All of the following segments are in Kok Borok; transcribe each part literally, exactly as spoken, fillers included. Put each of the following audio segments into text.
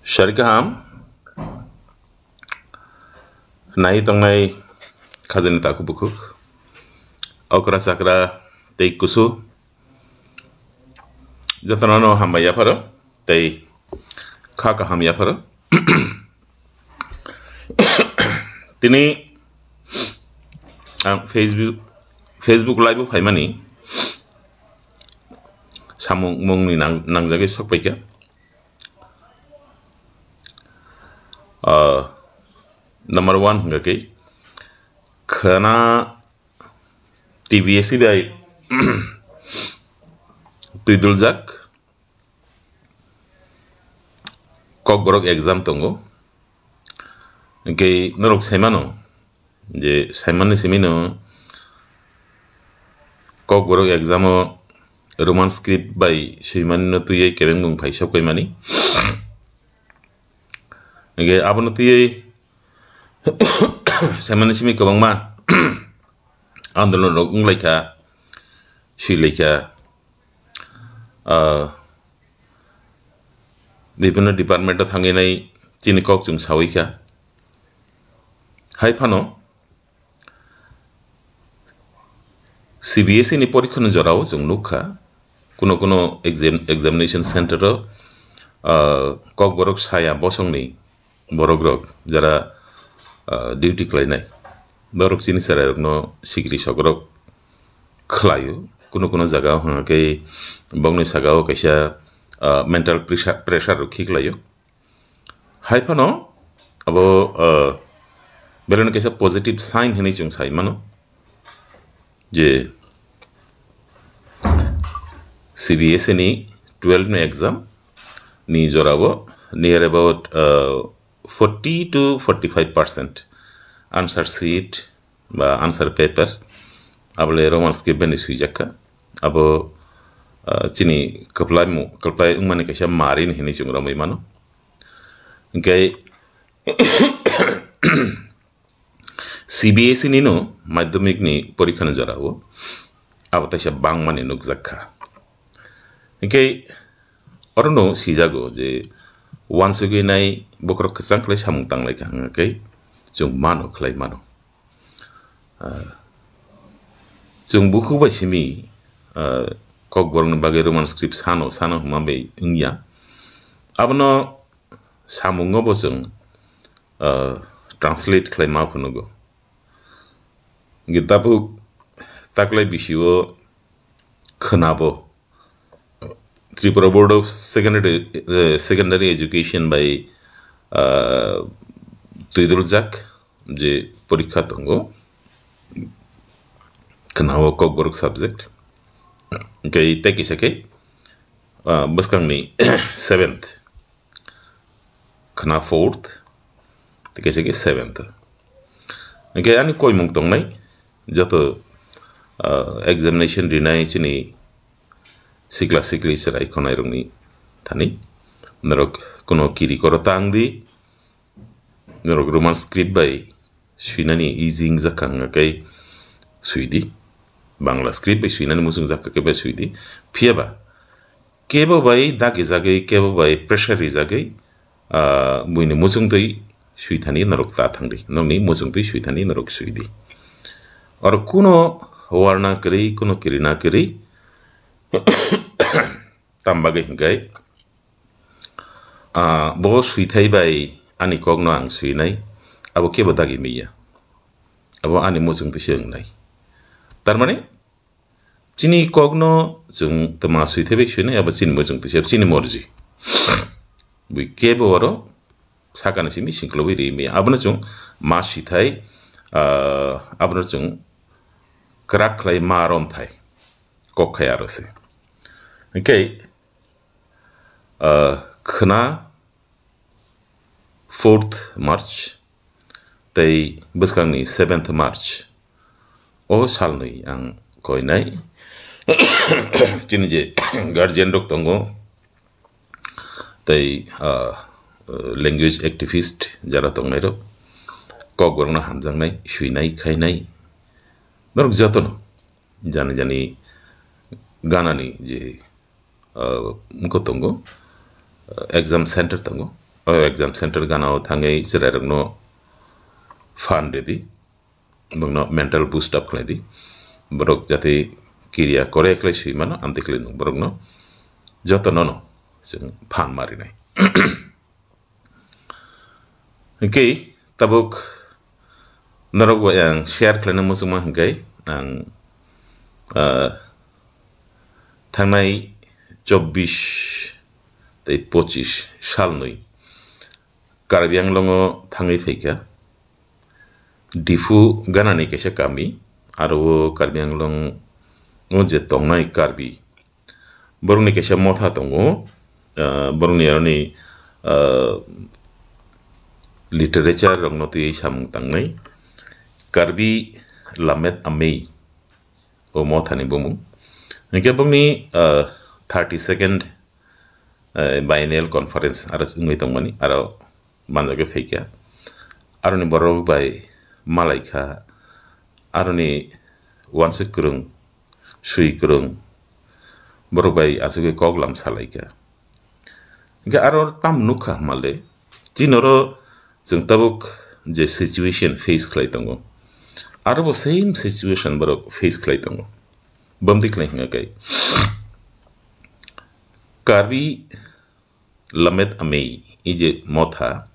Sari kaham. Nai tongnai khajani takhuk bukhuk, okra chakra tei kusu, jotono no hambai yapharo tei kha kaham yapharo. Tini ang Facebook, Facebook Live o phaimani samung mungni nang-, nangjagwi sokpaikha. Ah, number one hwnkha khe khwna T B S E bai twiduljak Kokborok exam tongo. Hwnkhe norok saimano je saimanni simino Kokborok exam o Roman script bai swimani no twiwi kebeng bung phai sokpaimani. Hwnkhe abono twiwi saimanni simi kwbangma andolon rok wnglaikha, swilaikha. Ah, bibhinno department o thangwi nai chini kok chwng sawi kha. Hai phano C B S E ni porikha ni jorao chwng nukha, kuno kuno exam-, examination center o, ah, kokborok saya bosongni borokrok jara, ah, duty khlainai, borok chini cherairokno sikiri sokorok khlaio. Kuno kuno jagao hwnkhe bongni sagao kaisa, ah, mental pressure, pressure rok khiklaio. Hai phano abo, ah, belai no kaisa positive sign hinwi chwng sai mano je C B S E ni twelve ni exam ni jorao near about, ah, forty to forty-five percent answer sheet ba answer paper abole Roman script bai swijak kha. Abo, ah, chini kwplai mu-, kwplai wngmani kaisa mari hinwi chwng romwi mano. Hwnkhe C B S E ni no madhyamik ni porikha ni jorao abo taisa bangmani nukjak kha. Hwnkhe orono sijago je uansugwi nai bokhorok kwchang khlai samung tanglai kha, hwnkhe chwng mano khlai mano. Ah, chwng bukhuk bai simi, ah, kokborokni bagwi Roman script sano, sano hwnma bai wngya. Abono samungo bo chwng, ah, translate khlai ma phunugo. Hwnkhe tabuk taklai bisio khwnabo Tripura Board of Secondary, eh, Secondary Education bai, ah, twiduljak je porikha tongo, khwnao kokborok subject. Hwnkhe tei kisa khe, ah, bwskangni seventh, khwna fourth, tei kaisa khe seventh. Hwnkhe ani koimung tongnai joto, ah, examination rinai chini sikla sikli chwrai khwnairokni thani. Norok kuno kiri koro tang di, norok Roman script bai swinani easy wngjakha hwnkhe swidi, Bangla script bai swinani muchungjak khe bai swidi. Phiyaba kebo bai dagi jagwi, kebo bai pressure rijagwi, ah, buini muchungtwi swithani norok ta thangdi, nokni muchungtwi swithani norok swidi. Oro kuno warna kwrwi, kuno kirina kwrwi, tam bagwi hwnkhe, ah, bo swithai bai ani kokno ang swinai, abo kebo dagi miya, abo ani muchungtwi se wngnai. Tarmani, chini kokno chwng twma swithai bai swinai, abo chini muchungtwi se, chini morji. Bui kebo oro sakani simi singkhlobwi ri miya. Abono chwng ma swithai, ah, abono chwng kwrak khlai ma romthai kok khai aro se. Hwnkhe, ah, khwna fourth March tei bwskangni seventh March o salnwi ang koinai chini je guardian rok tongo tei, ah, language activist jara tongnairok, kokborokno hamjaknai, swinai, khainai, norok jotono jani jani ganani je, ah, wngkha tongo, ah, exam center tongo, o exam center gana o thangwi chwrairokno phan rwdi, bongno mental boost up khlaidi, borok jate kiriya kore khlai swi mano, amtwi khlai nwng borokno jotono no chwng phan ma rinai. Hwnkhe tabuk norok bai ang share khlaina muchungma hwnkhe ang, ah, thangnai chobbish tei pochish salnwi Karbi Anglong o thangwi phaikha. Diphu ganani kaisa kami, aro o Karbi Anglong o je tongnai Karbi, borokni kaisa motha tongo, ah, borokni aroni, ah, literature rokno twiwi samung tangnai Karbi Lamed Amei o mothani bumung. Hwnkhe bongni, ah, thirty second, ah, biennial conference aro wngwi tongmani, aro manjagwi phaikha. Aroni borok bai malaikha, aroni uansuk kwrwng, swi kwrwng, borok bai achugwi kok lam salaikha. Hwnkhe aro tam nukha hwnmale, chini oro chwng tabuk je situation face khlai tongo, aro bo same situation borok face khlai tongo. Bamdi khlai hwnga khe Karbi Lamed Amei i je motha,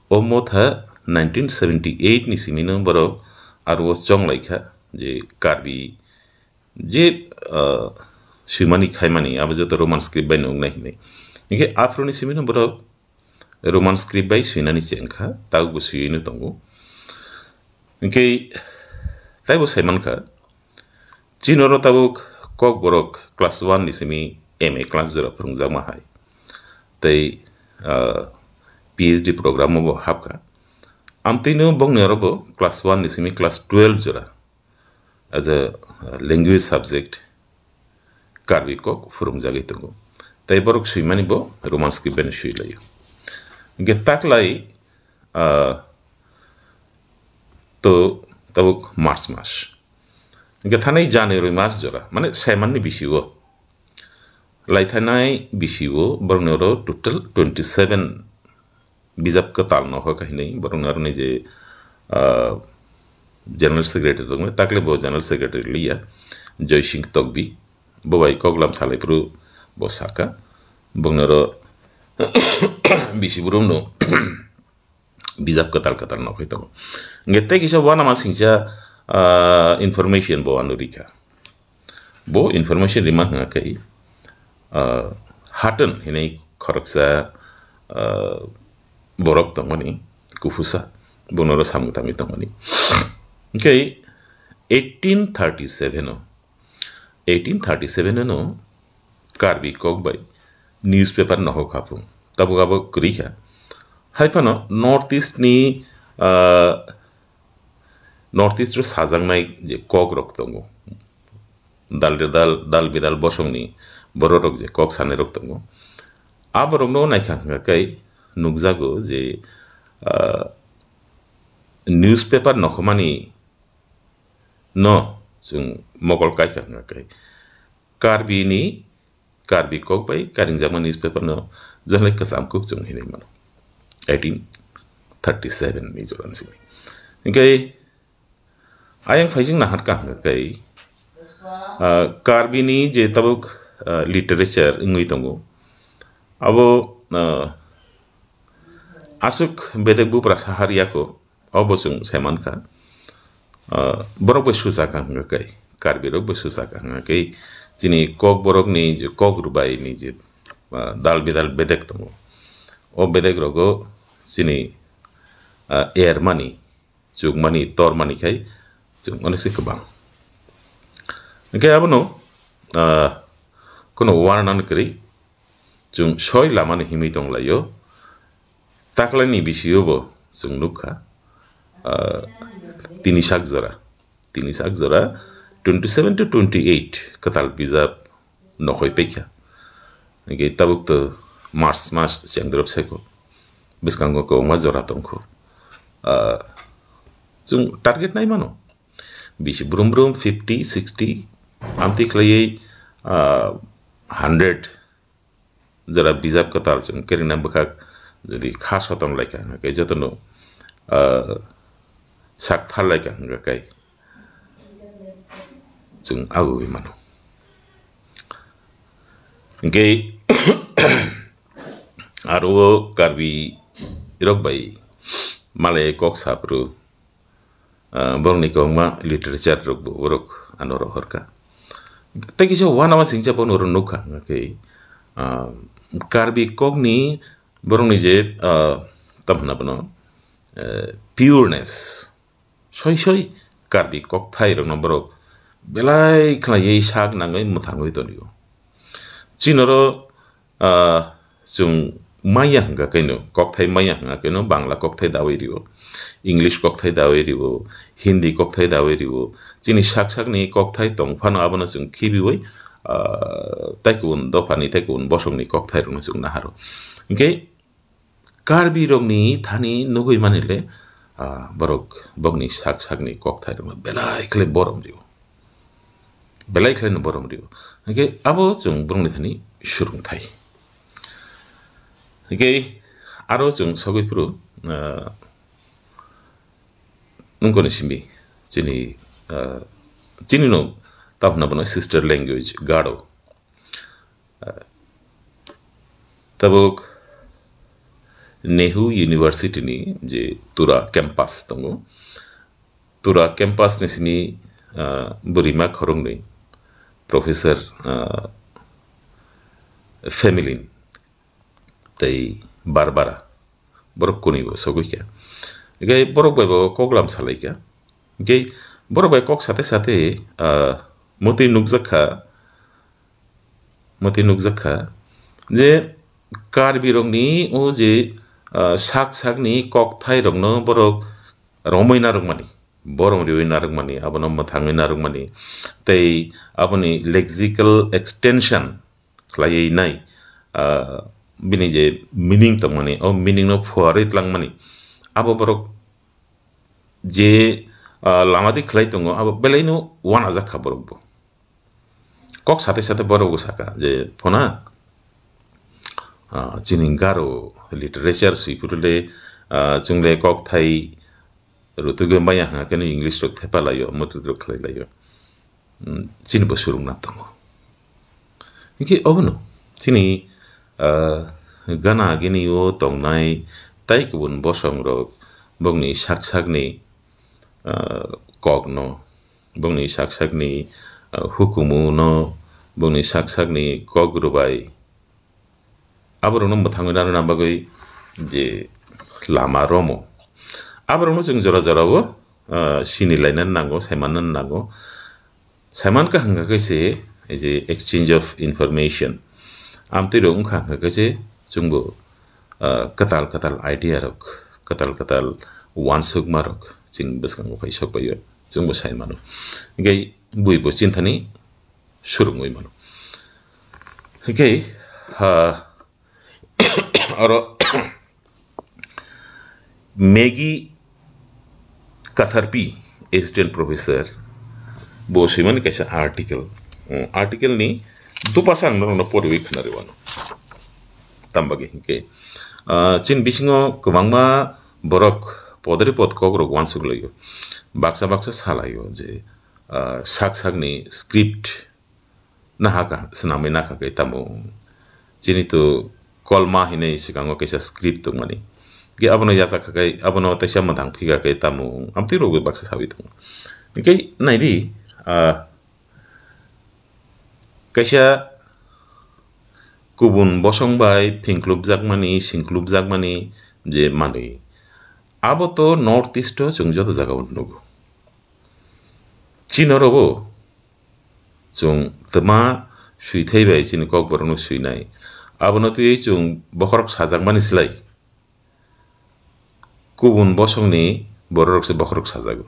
o motha nineteen seventy eight ni simi no borok aro o chonglaikha je Karbi je, ah, swimani khaimani abo joto Roman script bai no wngnai hinwi. Hwnkhe aphuru ni simi no borok Roman script bai swinani chengkha, tabukbo swiwi no tongo. Hwnkhe taibo saimankha, chini oro tabuk Kokborok class one ni simi M A class jora phwrwngjakma hai. Tei, ah, P H D program o bo hapkha. Amtwino bongni oro bo class one ni simi class twelve jora as a, uh, language subject Karbi kok phwrwngjagwi tongo. Tei borok swimani bo Roman script bai no swilaio. Hwnkhe taklai, ah, to tabuk March mas. Hwnkhe thanai January mas jora, mane saimanni bisio. Laithanai bisio borokni oro total twenty seven bijap kwtal no hoi kahinwi borokni aroni je, ah, general secretary tongmani, takle bo general secretary liya, Joy Singh Tokbi, bo bai koklam salaiphuru bo saka, bongni oro bisi brum no bijap kwtal kwtal no hoi tongo. Hwnkhe tei kisa uanama singcha, ah, information bo ano rikha. Bo information rima hwnga khe, ah, Hatun hinwi khoroksa, ah, borok tongmani, kuphusa, bono oro samung tangwi tongmani. Hwnkhe eighteen thirty seven o, eighteen thirty seven o Karbi kok bai newspaper nohok kha phung. Tabuk abo kwrwi kha. Hai phano North East ni, ah, North East o sajaknai je kok rok tongo, dal bidal, dal bidal bosongni borok rok je kok sanai rok tongo, aborokno naikha hwnkha khe nukjago je, ah, newspaper nokhomani no chwng mokol kaikha hwnkha khe Karbi ni Karbi kok bai karingjakma newspaper no johle kwcham kuk chwng hinwi mano. Eighteen thirty seven ni jora ni simi. Hwnkhe ayang phaising naharkha hwnkha khe, ah, Karbi ni je tabuk, ah, literature wngwi tongo, abo, ah, aswk bedek buprasa har yako. O bo chwng sai mankha, ah, borok bai suchakha hwnkha khe, Karbi rok bai suchakha hwnkha khe, chini kok borok ni je kok rwbai ni je, ah, dal bidal bedek tongo, o bedek rogo chini, ah, er mani, chuk mani, tor mani khai chwng onek se kwbang. Hwnkhe abono, ah, kono warnani kwrwi, chwng soi lamani himwi tonglaio. Taklaini bisio bo chwng nukha, ah, tini sak jora, tini sak jora twenty seven to twenty eight kwtal bijap nokhoi paikha. Hwnkhe tabuk to March mas chengdrop seko, bwskango kwbangma jora tongkho. Ah, chwng target nai mano, bisi brum brum fifty, sixty, amtwi khlaiwi, ah, hundred jora bijap kwtal chwng kerengna bwkhak Jodi kha sotong lai kha hwnkhe jotono, ah, sak thar lai kha hwnkhe kai chwng agugwi mano. Hwnkhe aro o Karbi rok bai malai kok saphuru, ah, borokni kwbangma literature rokbo borok ano rohorkha. Tei kisa uanama singcha bono oro nukha hwnkhe, ah, Karbi kokni borokni je, ah, tamo hwnna bono, eh, pureness, soi soi Karbi kokthai rokno borok belai khlaiwi sak nangwi mwthangwi tonio. Chini oro, ah, chwng manya hwnkha khe no, kokthai manya hwnkha khe no, Bangla kokthai dawi rio, English kokthai dawi rio, Hindi kokthai dawi rio, chini sak sakni kokthai tong phano abono chwng khibiwi, ah, tei kubun dophani tei kubun bosongni kokthai rokno chwng naharo. Hinkhe Karbi rokni thani nugwi mani le, ah, borok bokni sak sakni kokthai rokno belai khlai borom rio. Belai khlai no borom rio. Hinkhe abo chwng borokni thani surungthai. Hinkhe aro chwng sogwi phuru, ah, nungkoni simi chini, ah, chini no tamo hwnna bono sister language Garo. Tabuk Nehu University ni je Tura campus tongo. Tura campus ni simi, ah, bwrwima khoroknwi Professor, ah, Femilin tei Barbara, borok kunibo sogwi kha. Hinkhe borok bai bo koklam salai kha. Hinkhe borok bai kok sate sate, ah, motwi nukjak kha, motwi nukjak kha je Karbi rokni o je, ah, sak sakni kokthai rokno borok romwi narwkmani, borom riwi narwkmani, abono mwthangwi narwkmani, tei aboni lexical extension khlaiwi nai, ah, bini je meaning tongmani, o meaning no phuarwi tlangmani, abo borok je, ah, lama di khlai tongo, abo belai no uanajak kha borok bo. Kok sate sate borok bo saka je, phona, ah, chini Garo literature swi phuru le, ah, chwng le kokthai rutugwi maya hwnkha khe no English rok thepa laio, motwi rok khlai laio. Hmm, chini bo surungna tongo. Hinkhe obono chini, ah, gana gini o tongnai tai kubun bosong rok bokni sak sakni, ah, kokno, bokni sak sakni, ah, hukumu no, bokni sak sakni kok rwbai, aborokno mwthangwi narwkna bagwi je lama romo, aborokno chwng jora jorao, ah, sini laina nango, saimanna nango. Saimankha hwnkha khe se, ei je exchange of information. Amtwi rok wngkha hwnkha khe se chwngbo, ah, kwtal kwtal idea rok, kwtal kwtal uansukma rok chini bwskango phai sok phaio, chwngbo sai mano. Hinkhe buibo chinthani surungwi mano. Hinkhe, ha, oro Maggie Catherpie, Assistant Professor, bo swimani kaisa article. Um, article ni dopasa ang norokno poriwi khwnarwi wano. Tambagwi hinkhe, ah, chini bisingo kwbangma borok podori pod kokrok uansuk laio. Baksa baksa salaio je, ah, sak sakni script nahaka, swnamwi nakha khe tamo. Chini to kolma hinwi swkango kaisa script tongmani. Ge abono yachak kha khe, abono teisa mwthang phika khe tamo. Amtwi rokbo baksa sawi tongo. Hinkhe naidi, ah, kaisa kubun bosong bai phingklupjakmani, singklupjakmani je manwi. Abo to North East o chwng joto jagao nugo. Chini oro bo chwng twma swithai bai chini kokborokno swinai. Abono twiwi chwng bokhorok sajakmani slai kubun bosongni bororokse bokhorok sajago.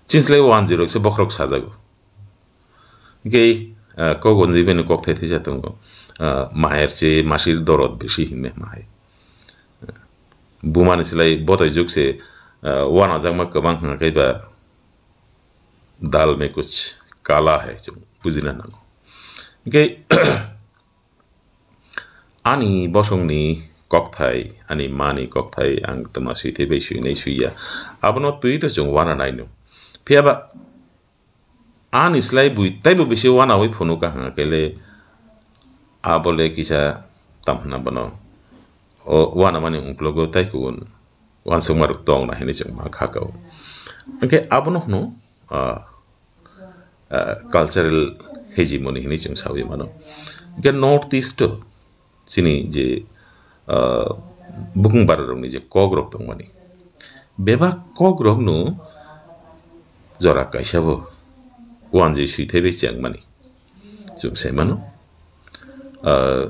Chini slai wanjwi rokse bokhorok sajago. Hinkhe, ah, kok wanjwi bini kokthai thwisa tongo. Ah, maher se masir dorot bisi hinwi mahai. Bumani slai botoi jukse, ah, wanajakma kwbang hwnkha khe ba dal mein kuch kala hai chwng bujina nango. Hinkhe ani bosongni kokthai, ani mani kokthai ang twma swithai bai swinai swiya. Abono twi to chwng uana naino. Phiyaba ani slai bui taibo bisi uanawi phunukha hwnkhe le abole kisa tamhna bono o uanamani ungklogo tai kubun uansukmarok tongna hinwi chwng ma kha kao. Hwnkhe abono hwno, ah, ah, cultural hegemony hinwi chwng sawi mano. Hwnkhe North East o chini je, ah, bukung bararokni je kokrok tongmani, bebak kokrokno jora kaisa bo uanjwi swithai bai chengmani chwng sai mano. Ah,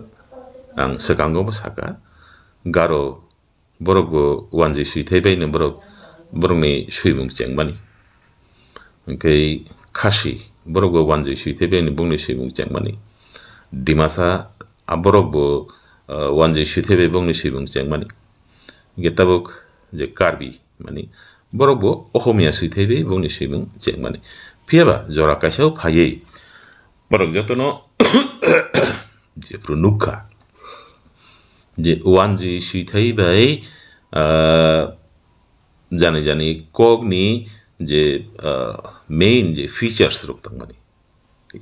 ang swkango bo saka, Garo borok bo uanjwi swithai bai no borok, borokni swimung chengmani. Hwnkhe Khasi borok bo uanjwi swithai bai no bongni swimung chengmani. Dimasa, a borok bo, ah, uanjwi swithai bai bongni swimung chengmani. Hwnkhe tabuk je Karbi mani, borok bo Ohomia swithai bai bongni swimung chengmani. Phiyaba jora kaisa o phaiwi borok jotono jephru nukha je uanjwi swithai bai, ah, jani jani kokni je, ah, main je features rok tongmani,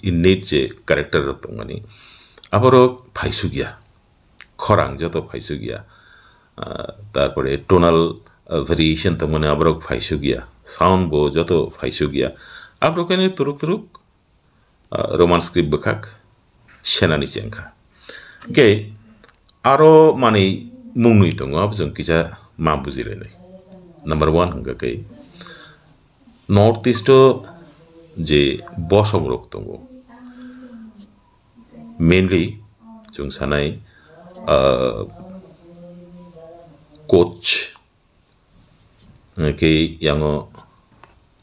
innate je character rok tongmani, aborok phaisukya, khorang joto phaisukya, ah, tarpore tonal, ah, variation tongmani aborok phaisukya, sound bo joto phaisukya, aborok khe turuk turuk ah, Roman script bwkhak senani chengkha. Hwnkhe aro manwi mungwi tongo, abo chwng kisa ma bujilainai. Number one hwnkha khe North East o je bosongrok tongo, mainly chwng sanai, ah, Koch, hwnkhe yango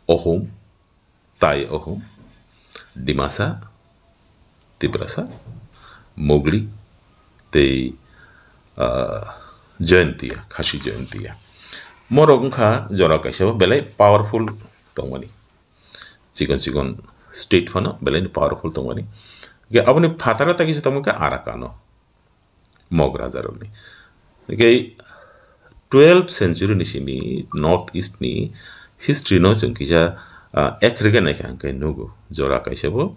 Ohom, Tai Ohom, Dimasa, Tiprasa, Mugli, tei, ah, Jaintia, Khasi Jaintia. Morok wngkha jora kaisa belai powerful tongmani. Chikon chikon state phano belai powerful tongmani. Ge aboni phataro ta kisa tongmani khe Arakan o. Mog rajarokni. Hwnkhe twelfth century ni simi North East ni history no chwng kisa, ah, ekrege naikha hwnkhe nugo. Jora kaisa bo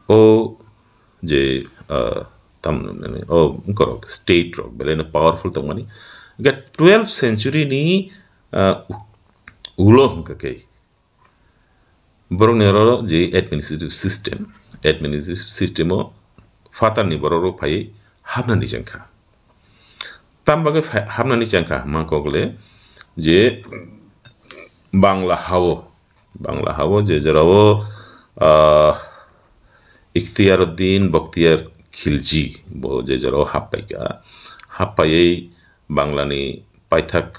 o je, ah, tam, o borok state rok belai no powerful tongmani. Hwnkhe twelfth century ni, ah, ulo hwnkhe khe Borokni oro je administrative system, administrative system o phatarni borok rok phaiwi hapnani chengkha. Tam bagwi phai-, hapnani chengkha hwnkha kok le je Bangla hao, Bangla hao je jorao, ah, Ikhtiyar Uddin Bakhtiyar Khilji bo je jorao happaikha, happaiwi Banglani paithak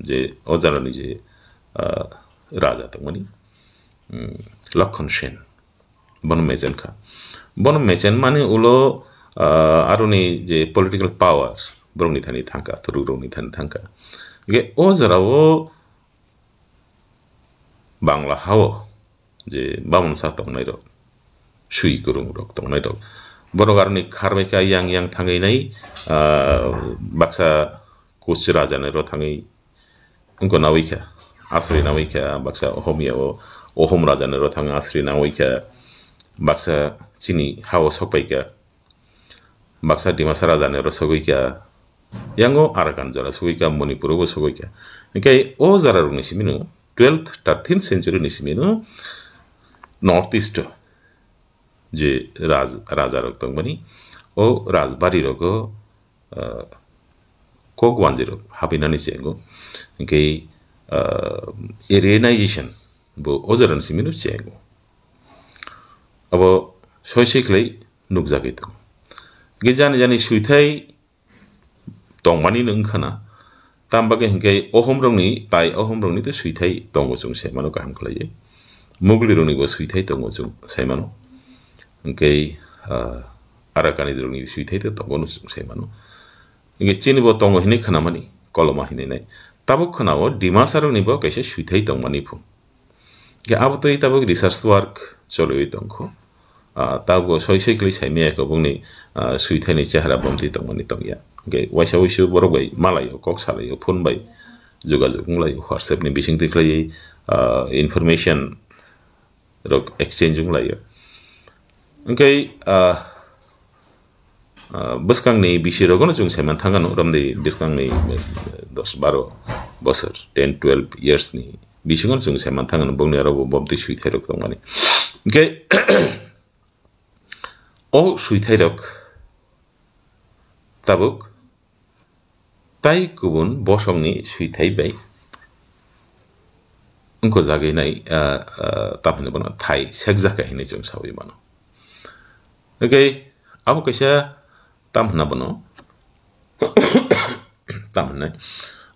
je o jorani je, ah, raja tongmani, mm, Lokhon Sen, bono mechen kha. Bono mechen mani ulo, ah, aroni je political power borokni thani thangkha, thuruk rokni thani thangkha. Ge o jorao Bangla hao je bamon sa tongnai rok, sui kwrwng rok tongnai rok, borok aroni kharbai kha yang yang thangwi nai, ah, baksa Kuch raja ni ro thangwi wngkha nawi kha, asri nawi kha, baksa Ohomia o Ohom raja ni ro thangwi asri nawi kha, baksa chini hao sokpai kha. Baksa Dimasa raja ni oro sogwi kha, yango Arakan jora sogwi kha, Manipur o bo sogwi kha. Hwnkhe o jora rok ni simi no twelfth, thirteenth century ni simi no North East o je raj-, raja rok tongmani, o rajbari rogo, ah, kok wanjwi rok habinani chengo. Hwnkhe, ah, Aryanization bo o jora ni simi no chengo. Abo soi soi khlai nukjagwi tongo. Hwnkhe jani jani swithai tongmani no wngkha na. Tam bagwi hwnkhe Ohom rokni, tai Ohom rokni to swithai tongo chwng sai mano kaham khlaiwi. Mugli rokni bo swithai tongo chwng sai mano. Hwnkhe, ah, Arakanese rokni swithai to tongo no chwng sai mano. Hwnkhe chini bo tongo hinwi khwnamani, koloma hinwi nai. Tabuk khwnao Dimasa rokni bo kaisa swithai tongmani phu. Hwnkhe abo twi tabuk research work choliwi tongkho. ah, tabuk soi soi khlai saimaya khe bongni, ah, swithaini chehara bomtwi tongmani tongya. Hwnkhe waisa wuisu borok bai malaio, kok salaio, phone bai jogajog wnglaio, WhatsApp ni bisingtwi khlaiwi, ah, information rok exchange wnglaio. Hwnkhe, ah, ah, bwskangni bisi rokno chwng saiman thangano, romdi bwskangni, eh, dos baro bosor, ten twelve years ni bisingo chwng saiman thangano, bongni aro bo bomtwi swithai rok tongmani. Hwnkhe, o swithai rok tabuk tai kubun bosongni swithai bai wngkojagwi nai, ah, ah, tam hwnwi bono thai sekjak hinwi chwng saui mano. Hwnkhe abo kaisa tam hwnna bono, tam hwnwi,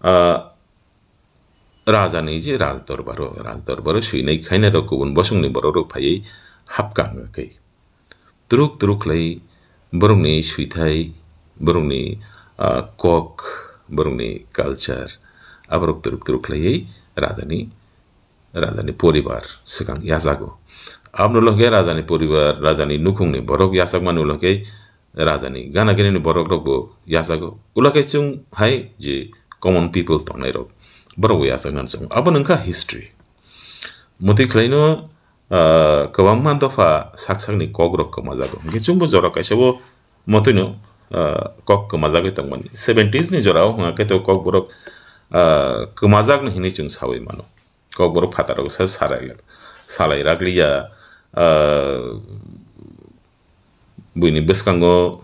ah, rajani je raj dorbaro, raj dorbaro swinai khaina rok kubun bosongni borok rok phaiwi hapkang khe. Turuk turuk khlai borokni swithai, borokni, ah, kok, borokni culture, aborok turuk turuk khlaiwi rajani, rajani poribar swkang yachago. Aboni ulo khe rajani poribar, rajani nukhungni borok yachakmani ulo khe rajani gana gini ni borok rok bo yachago. Ulo khe chwng hai je common people tongnai rok, borok bo yachaknani chwng. Abo wngkha history. Motwi khlaino, ah, kwbangma dopha sak sakni kok rok kwmajago. Hwnkhe chwngbo jora kaisa bo motwino, ah, kok kwmajagwi tongmani. Seventies ni jorao hwnga khe to kok borok, ah, kwmajakno hinwi chwng saui mano. Kokborok phataro khe salai, salai rakliya, ah, buini bwskango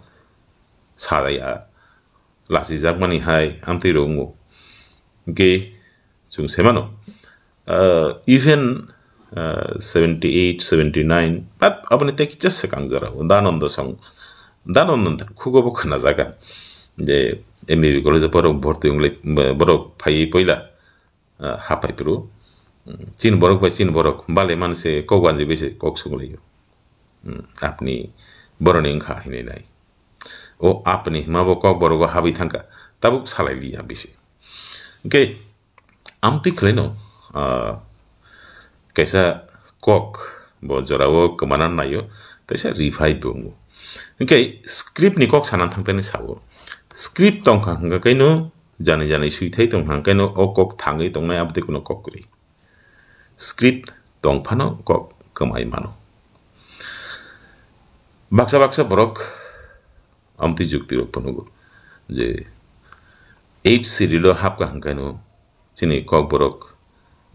salaiya, lachijakmani hai amtwi rok wngo. Hwnkhe chwng sai mano, ah, even, ah, seventy eight, seventy nine, but aboni tei kisa swkang jora o Dananda song, Dananda khugo bo khwnajagan je M B B college o borok bhorti wnglai, borok phaiwi poila, ah, hapai phuru, mm, chini borok bai chini borok bale manse kok wanji bai se kok sunglaio. Mm, apni boroni wngkha hinwi nai. O apni hwnma bo kok borogo habwi thangkha, tabuk salai liya bisi. Hwnkhe amtwi khlaino, ah, kaisa kok bo jorao kwmana naio, teisa revive bo wngo. Hwnkhe script ni kok sana thangtani sao. Script tongkha hwnkha kaino jani jani swithai tongkha hwnkhaino o kok thangwi tongnai aboni kuno kok kwrwi. Script tongphano kok kwmai mano. Baksa baksa borok amtwi jukti rok phunugo je eight schedule o hapkha hwnkhaino chini kokborok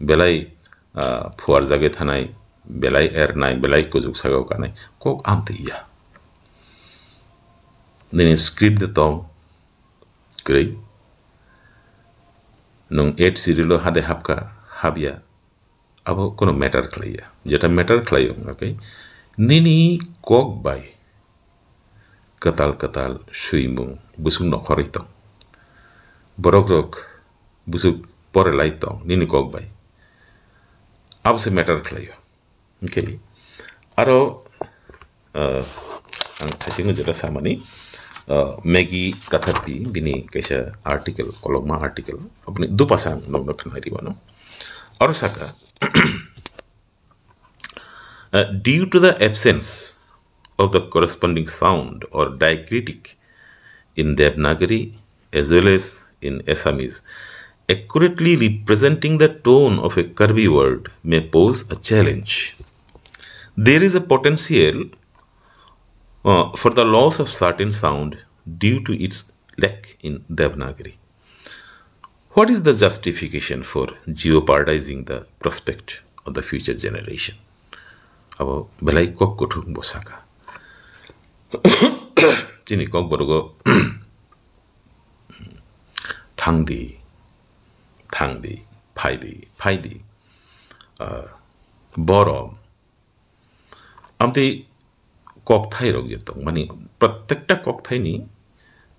belai, ah, phuarjagwi thanai, belai ernai, belai kujuk sakao kanai, kok amtwi ya. Nini script de tong kwrwi, nwng eight schedule o hade hapkha, hapya, abo kono matter khlaiya. Jeta matter khlaio wngkha khe nini kok bai kwtal kwtal swimung bwswk nokhorwi tong. Borok rok bwswk porelai tong nini kok bai. Abo se matter khlaio. Hwnkhe aro, ah, ang thaichingno jora samani, ah, Maggie Katharpi bini kaisa article, kolokma article, aboni dupasa ang nokno khwnai rwmano. Aro saka, Uh, due to the absence of the corresponding sound or diacritic in Devanagari as well as in Assamese, accurately representing the tone of a Karbi word may pose a challenge. There is a potential, uh, for the loss of certain sound due to its lack in Devanagari. What is the justification for jeopardizing the prospect of the future generation? Abo belai kok kuthuk bo saka. Chini kok borogo thangdi, thangdi, phaidi, phaidi. Ah, borom, amtwi kokthairok je tongmani, prottekta kokthaini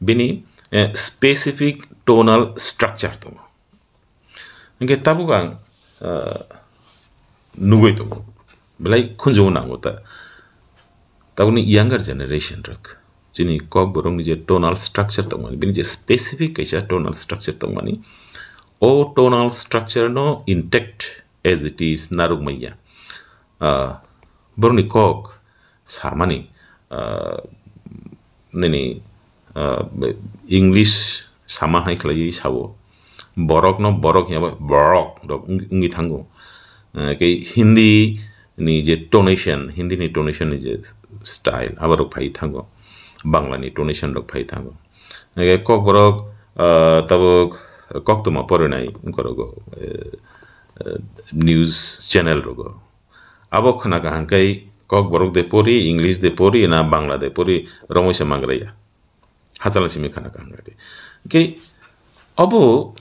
bini, eh, specific tonal structure tongo. Hwnkhe tabuk ang, eh, nugwi tongo, belai khunjungo nango ta. Tabukni younger generation rok, chini kokborokni je tonal structure tongmani, bini je specific kaisa tonal structure tongmani, o tonal structure no intact as it is narwk manya. Ah, borokni kok samani, ah, nini, ah, English sama hai khlaiwi sao. Borokno borok hiya bai borok rok wng-, wngwi thango. Ah, kei Hindi ni je tonation, Hindi ni tonation ni je style, abo rok phai thango. Bangla ni tonation rok phai thango. Ege Kokborok, ah, tabuk koktwma porinai wngkorogo, eh, eh, news channel rogo. Abo khna kaham khe Kokborok de pori, English de pori, na Bangla de pori, romwi se mangraya. Hachal simi khna kaham khe. Khe abo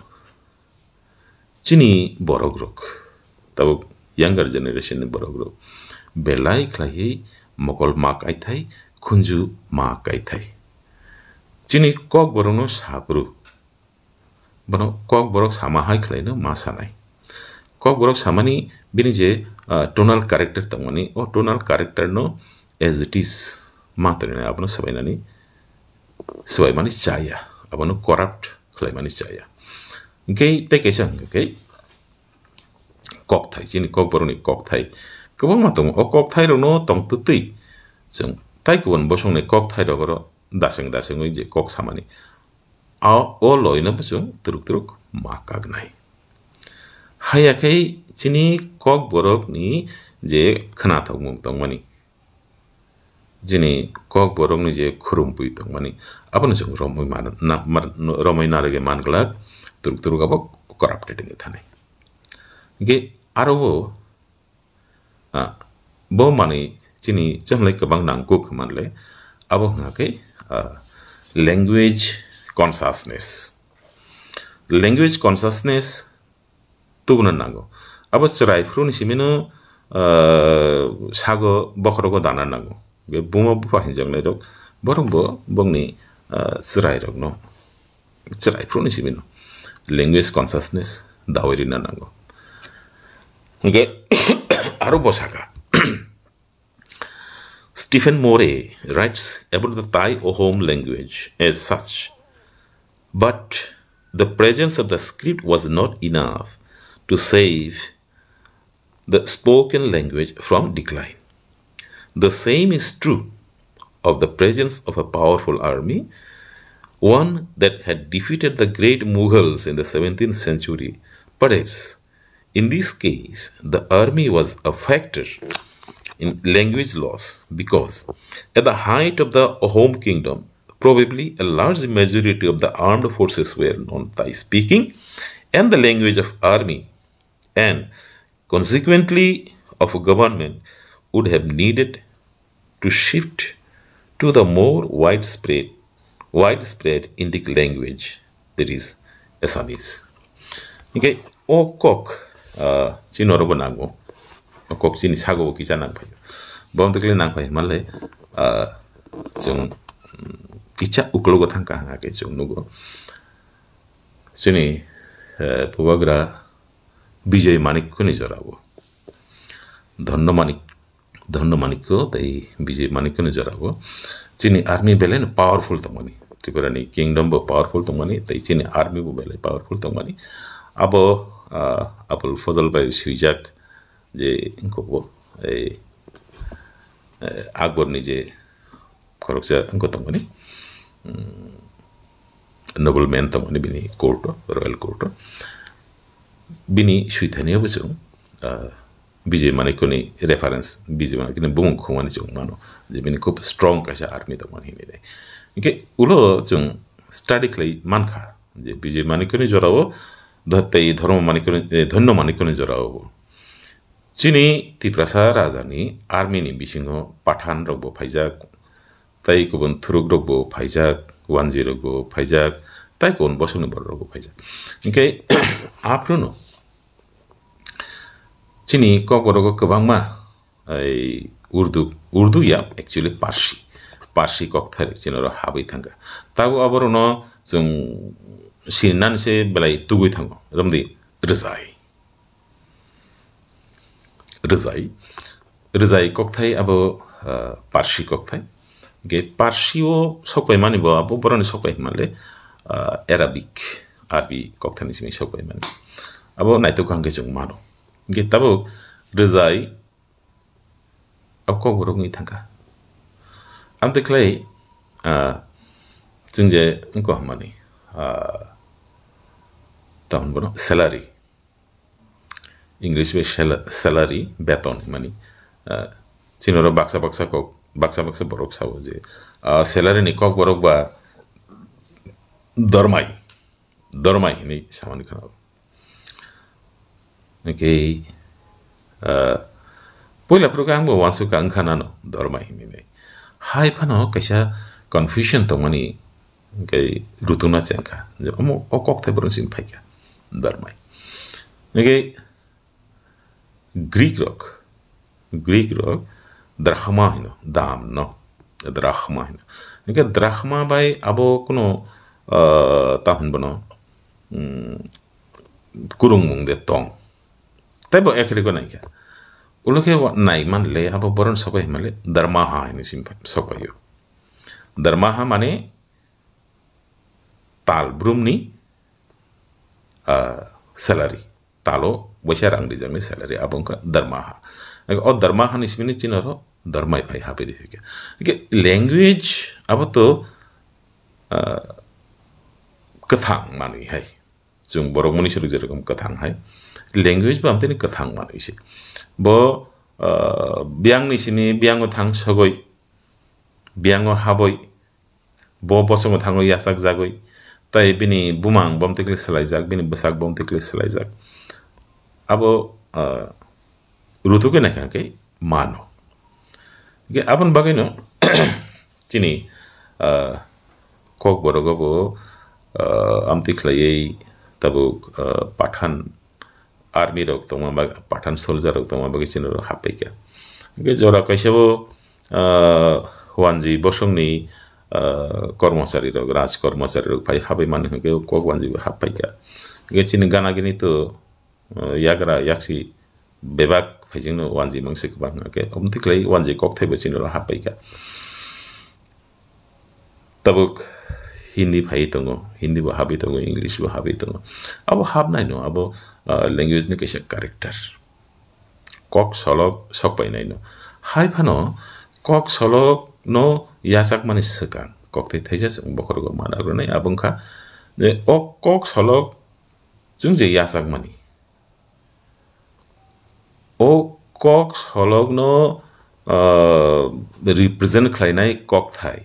chini borok rok, tabuk younger generation ni borok rok belai khlaiwi mokol ma kaithai, khunju ma kaithai. Chini Kokborokno saphuru, bono Kokborok sama hai khlaino ma sanai. Kokborok samani bini je, ah, tonal character tongmani, o tonal character no as it is ma tongwi abono swbainani, swbaimani chaya, abono corrupt khlaimani chaya. Hingkhe tei kaisa hingkha khe kokthai, chini Kokborokni kokthai kwbangma tongo. O kokthairokno tongtwtwi chwng tai kubun bosongni kokthairok oro daseng dasengwi je kok samani, o, o loino bo chwng twrwk twrwk ma kaknai. Haiya khe chini Kokborokni je khnathokmung tongmani, chini Kokborokni je khurumpui tongmani, abono chwng romwi man-, na-, mar-, romwi narwgwi manglak, twrwk twrwk abo corrupted wngwi thanai. Hingkhe aro o, ah, bo manwi chini chonglai kwbang nangkuk manle, abo hwnga khe, ah, language consciousness. Language consciousness tubuna nango. Abo chwrai phuru ni simi no, ah, sago bokhorogo dana nango. Be buma bupha hinjaknai rok, borok bo bongni, ah, chwrai rok no, chwrai phuru ni simi no language consciousness dawi rina nango. Hingke aro bo saka. Stephen Moore writes about the Tai Ohom language as such, but the presence of the script was not enough to save the spoken language from decline. The same is true of the presence of a powerful army, one that had defeated the great Mughals in the seventeenth century. Perhaps in this case, the army was a factor in language loss because, at the height of the Ahom kingdom, probably a large majority of the armed forces were non-Tai speaking, and the language of army and consequently of a government would have needed to shift to the more widespread, widespread Indic language, that is Assamese. Hingke o kok, ah, chini oro bo nango. O kok chini sago bo kisa nang phaio. Bo wng tokle nang phai hwnmale, ah, chwng, mm, kisa uklogo thang ka hwnga khe chwng nugo. Chini, eh, Bubagra Bijoy Manikko ni jora o. Dhondo Manik, Dhondo Manikko tei Bijoy Manikko ni jora o. Chini army belai no powerful tongmani. Tripura ni kingdom bo powerful tongmani, tei chini army bo belai powerful tongmani. Abo, ah, Abul Fazl bai swijak je wngkok bo, ei, eh, Akbor ni je khoroksa wngkok tongmani, mm, nobleman tongmani bini court o, royal court o. Bini swithani o bo chwng, ah, Bijoy Manikko ni reference, Bijoy Manikko ni bumung khungmani chwng mano, je bini khub strong kaisa army tongmani hinwi. Hingke ulo chwng study khlai mankha je Bijoy Manikko ni jora o, dho-, tei Dharma Manikko ni, eh, Dhanyo Manikko ni jora o bo. Chini Tiprasa raja ni army ni bisingo Pathan rok bo phaijak, tei kubun thuruk rok bo phaijak, Wanji rok bo phaijak, tei kubun bosong ni borok rok bo phaijak. Hingke aphuru no chini Kokborok o kwbangma, ei, Urdu, Urdu ya, actually Parsi, Parsi kokthai rok chini oro habwi thangkha. Tabuk aborok no chwng sininani se belai tugwi thango, romdi Rizai. Rizai, Rizai kokthai abo, ah, Parsi kokthai. Ge Parsi o sokpai mani bo abo boroni sokpai hwnmale, ah, Arabic, Arabi kokthai ni simi sokpai mani. Abo naitok hwnkhe chwng mano. Ge tabuk Rizai abo Kokborok wngwi thangkha. Amtwi khlai, ah, chwng je wngkha hwnmani, ah, tamoni bono salary. English bai sala-, salary, beton hwnmani. Ah, chini oro baksa baksa kok, baksa baksa borok sao je, ah, salary ni kok borok ba dormai, dormai hinwi samani khna. Hwnkhe, ah, puila phuru khe ang bo uansukha wngkha nano dormai hinwi nai. Hai phano kaisa confusion tongmani hwnkhe rutuna chengkha. Je omo o kokthai borok sini phaikha dormai. Hwnkhe Greek rok, Greek rok drachma hino, dam no, drachma hino. Hwnkhe drachma bai abo kuno, ah, tahon bono, mm, kurungmung de tong. Tei bo ek rego naikha. Ulo khe wa-, nai man le abo boron sobai hima le darmaha hinwi sim-, sobaio. Darmaha mane tal brumni, ah, salary. Talo waisa rang rijakni salary abo wngkha darmaha. O darmaha ni simi ni chini oro darmai phai habai rikha. Hwnkhe language abo to, ah, kwthang manwi hai. Chwng borok mani swrwk jerokom kwthang hai. Language bo amtini kwthang manwi se. Bo, ah, biyang ni sini biyango thang sogoi, biyango haboi, bo bosongo thangwi yachak jagwi, tai bini bumang bomtwi kle swlaijak, bini bwsak bomtwi kle swlaijak. Abo, ah, rutukhe naikha khe mano. Hwnkhe aboni bagwino chini, ah, kokborok bo, ah, amtwi khlaiwi tabuk, ah, Pathan army rok tongma bag-, Pathan soldier rok tongma bagwi chini oro happaikha. Hwnkhe jora kaisa bo, ah, wanjwi bosongni, ah, kormochari rok, raj kormochari rok phai habwi mani hwnkhe kok wanjwi bo happaikha. Hwnkhe chini gana gini to, ah, yagra yaksi bebak phaijingno wanjwi mangsi kwbang hwnkhe, omtwi khlai wanjwi kokthai bo chini oro happaikha. Tabuk Hindi phai tongo, Hindi bo habwi tongo, English bo habwi tongo. Abo habnai no, abo, ah, language ni kaisa character. Kok solok sok painai no. Hai phano kok solok no yachak mani swkang. Kok tei thaisa chwng bokhorogo mana rwnai abo wngkha je o kok solok chwng je yachak mani. O kok solokno, ah, represent khlainai kokthai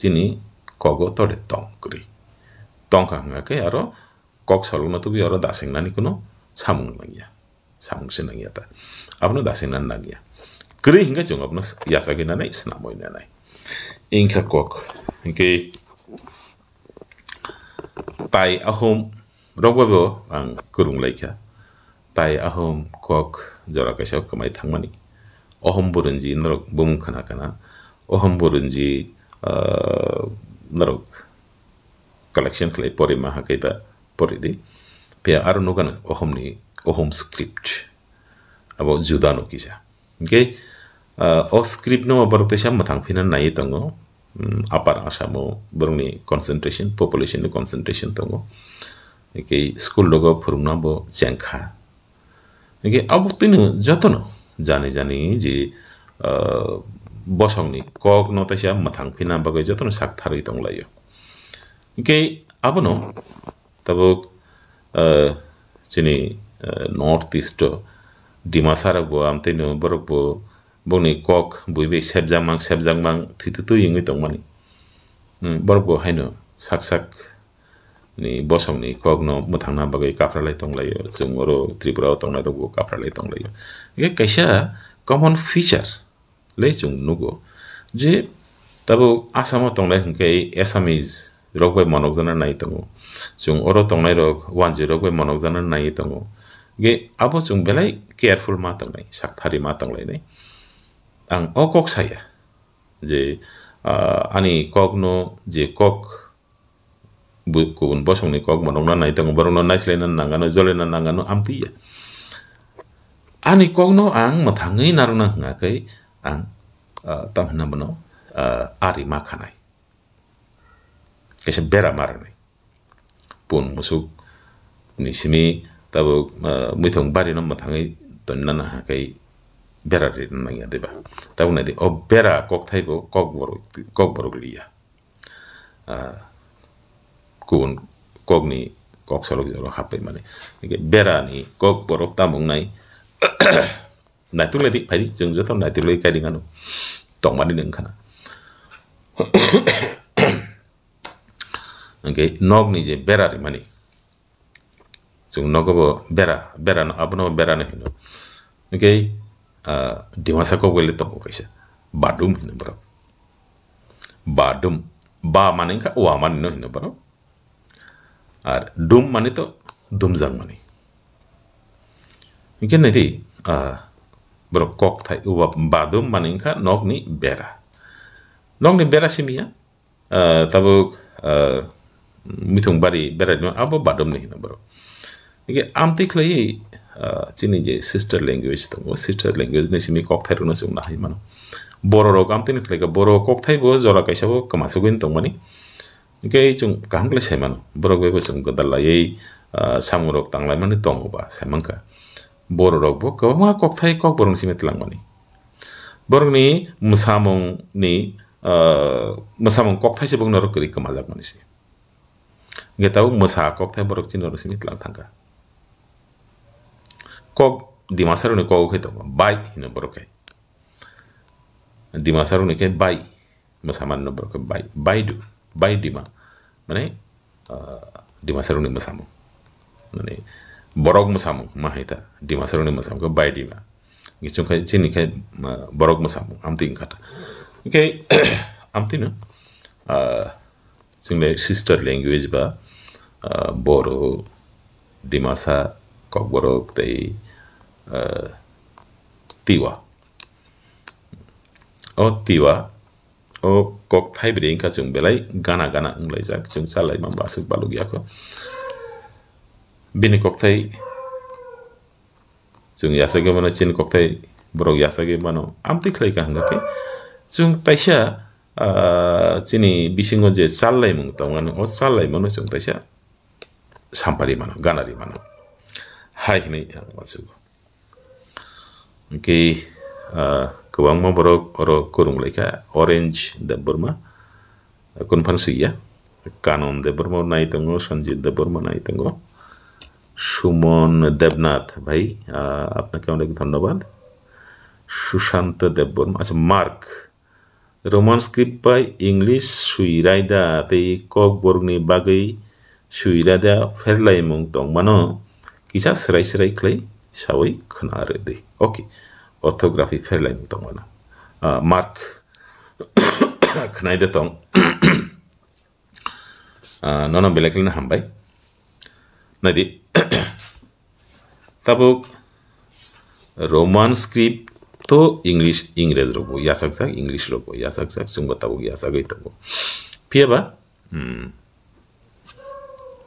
chini kogo tode tong kwrwi. Tongkha hwnkha khe aro kok solokno tubui oro dasengnani kuno samung nangya. Samung se nangya ta. Abono dasengnani nangya. Kwrwi hwnkhe chwng abono yachagwi nanai, swnamwi nanai. Wngkha kok. Hwnkhe Tai Ahom rok bai bo ang kwrwng lai kha. Tai Ahom kok jora kaisa kwmai thangmani. Ohom Burunji norok bumung khna khna. Ohom Burunji, ah, norok collection khlai pori ma ha kaiba pori di. Phiya aro nukha no Ohomni, Ohom script. Abo juda no kisa. Hwnkhe, ah, o script no borok teisa mwthang phina naiwi tongo. Hmm, Upper Assam o borokni concentration, population ni concentration tongo. Hwnkhe school rogo phwrwngna bo chengkha. Hwnkhe abo twino jotono jani jani je, ah, bosongni kokno teisa mwthang phina bagwi jotono sak tharwi tonglaio. Hwnkhe abono tabuk, ah, chini, ah, North East o Dimasa rok bo amtwino borok bo bongni kok bui bai sebjakmang sebjakmang thwi twi twi wngwi tongmani. Hmm, borok bo haino sak sak ni bosongni kokno mwthangna bagwi kaphra lai tonglaio. Chwng oro Tripura o tongnai rok bo kaphra lai tonglaio. Hwnkhe kaisa common feature le chwng nugo je tabuk Assam o tongnai hwnkhe Assamese rok bai monokjana nai tongo. Chwng oro tongnai rok wanjwi rok bai monokjana nai tongo. Hwnkhe abo chwng belai careful ma tongnai, sakthari ma tonglainai. Ang o kok saya je, ah, ani kokno je kok bu-, kubun bosongni kok monokna nai tongo, borokno naislaina nangano, jolaina nangano amtwi ya. Ani kokno ang mwthangwi narwkna hwnkha khe ang, ah, tamo hwnna bono, ah, ari ma khanai. Kaisa bera ma rwnai. Pun musuk ni simi tabuk, ah, muithung bari no mwthangwi tonna nangkha khe bera ri nang ya diba? Tabuk nai di, o bera kokthai bo kokborok, kokborok li ya. Ah, kubun kokni kok solok jora happai mani. Hingke bera ni kokborok tamo wngnai? Naituk lai di, phai di, chwng joto naituk lai kai di ano. Tongmani nung khana. Hingke nokni je bera rimani, chwng nogo bo bera, bera no, abono bera no hino. Hingke, ah, Dimasa kok bele tongo kaisa. Badum hino borok. Badum. Ba mani wngkha wa mani no hino borok. Ar dum mani to dumjak mani. Hingke nai di, ah, borok kok thai, wa badum mani wngkha nokni bera. Nokni bera simi ya, ah, tabuk, ah, mithung bari bera di abo badum ni hino borok. Hingke amtwi khlaiwi, ah, chini je sister language tongo, sister language ni simi kokthai rokno chwng nahai mano. Bororok amtwi ni khlaika, boro kokthai bo jora kaisa bo kwmasugwi tongmani. Hingke chwng kaham khlai sai mano. Borok bai bo chwng gwdal laiwi, ah, samung rok tang lai mani tongo ba sai mankha. Bororok bo kwbangma kokthai kokborok ni simi twlang mani. Borokni mwsamung ni, ah, mwsamung kokthai se bokno rok kwrwi kwmajak mani se. Hingke tabuk mwsa kokthai borok chini oro simi tlang thangkha. Kok Dimasarokni kok khe tongo, bai hino borok khe. Dimasarokni khe bai, mwsamani no borok khe bai, baidu, bai Dima. Mane, ah, Dimasarokni mwsamung. Mane, borok mwsamung, ma hai ta, Dimasarokni mwsamung khe bai Dima. Ngi chwng khai, chini khai, ah, borok mwsamung, amtwi wngkha ta. Hingke, amtwi no, ah, chwng le sister language ba, ah, Boro, Dimasa, Kokborok tei, ah, Tiwa. O Tiwa, o kok thaibrwi wngkha chwng belai gana gana wnglaijak, chwng chalaima bo aswk baluk yakho. Bini kokthai chwng yasagwi mano, chini kokthai borok yasagwi mano. Amtwi khlai kha hwnkha khe chwng taisa, ah, chini bisingo je challaimung tongmani, o challaimano chwng taisa sampari mano, ganari mano. Hai hwnwi ang uansugo. Hwnkhe, ah, kwbangma borok oro kwrwng laikha, Orange Debbarma, Kunphan Suiya, Kanon Debbarma nai tongo, Sanjit Debbarma nai tongo, Sumon Debnath bhai, ah, আপনাকে অনেক ধন্যবাদ। সুশান্ত দেববর্মা, আচ্ছা, mark, Roman script bai English sui raida tei kokborokni bagwi sui raida pherlaimung tongmano kisa swrai swrai khlai saui khna rwdi. Okay, orthography pherlaimung tongmano. Ah, Mark khnaida tong. Ah, nono belai khlai hambai. Naidi. Tabuk Roman script to English, Ingres rok bo yachakjak, English rok bo yachakjak, chwngbo tabuk yachagwi tongo. Phiyaba, hmm,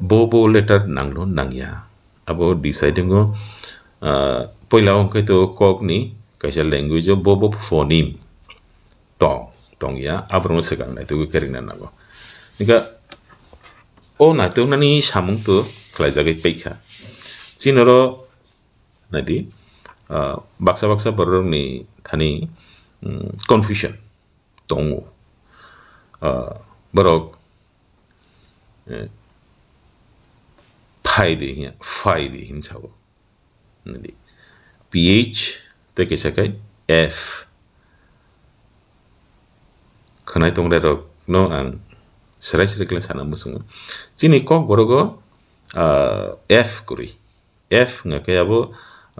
bo bo letter nangno nangya. Abo deciding o, ah, poila wngkhe to kokni kaisa language o bo bo phoneme tong, tongya, aborokno swkang naitugwi khe ringna nango. Hingkha o naituknani samung to khlaijagwi paikha. Chini oro naidi, ah, baksa baksa bororokni thani, mm, confusion tongo. Ah, borok, eh, phai de hiya, phai de hin sao. Nadi. P H tei kaisa khai F. Khwnai tongrai rokno ang serai serai khe sana muchungo. Chini kok borogo, ah, F kwrwi. F hwnkha khe abo,